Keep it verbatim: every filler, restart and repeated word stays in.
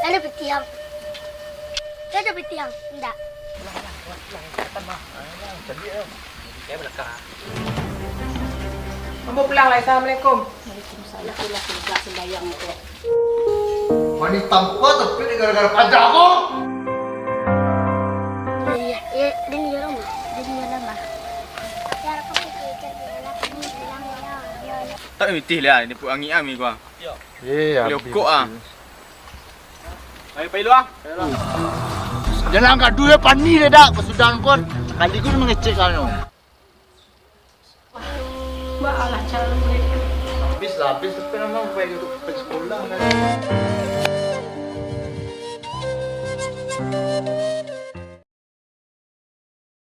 Ada petiang. Ada petiang. Indak. Ambo pulang lai. Assalamualaikum. Waalaikumsalam. Lah, lah, lah, sembahyang tu. Mani tampa tapi gara-gara paja ko. Iya, iya, dan iya lama. Dan iya lama. Tak mitih lah, ni pun angin ami gua. Eh, Boleh habis okok ah. Ayo, pai lu ah. Jalan gaduh ya, pani deh dak, kesudahan kon. Sakali ku mangecek kau. Wah, alah calon mereka. Habis lah, habis tapi nama baik untuk pergi sekolah kan.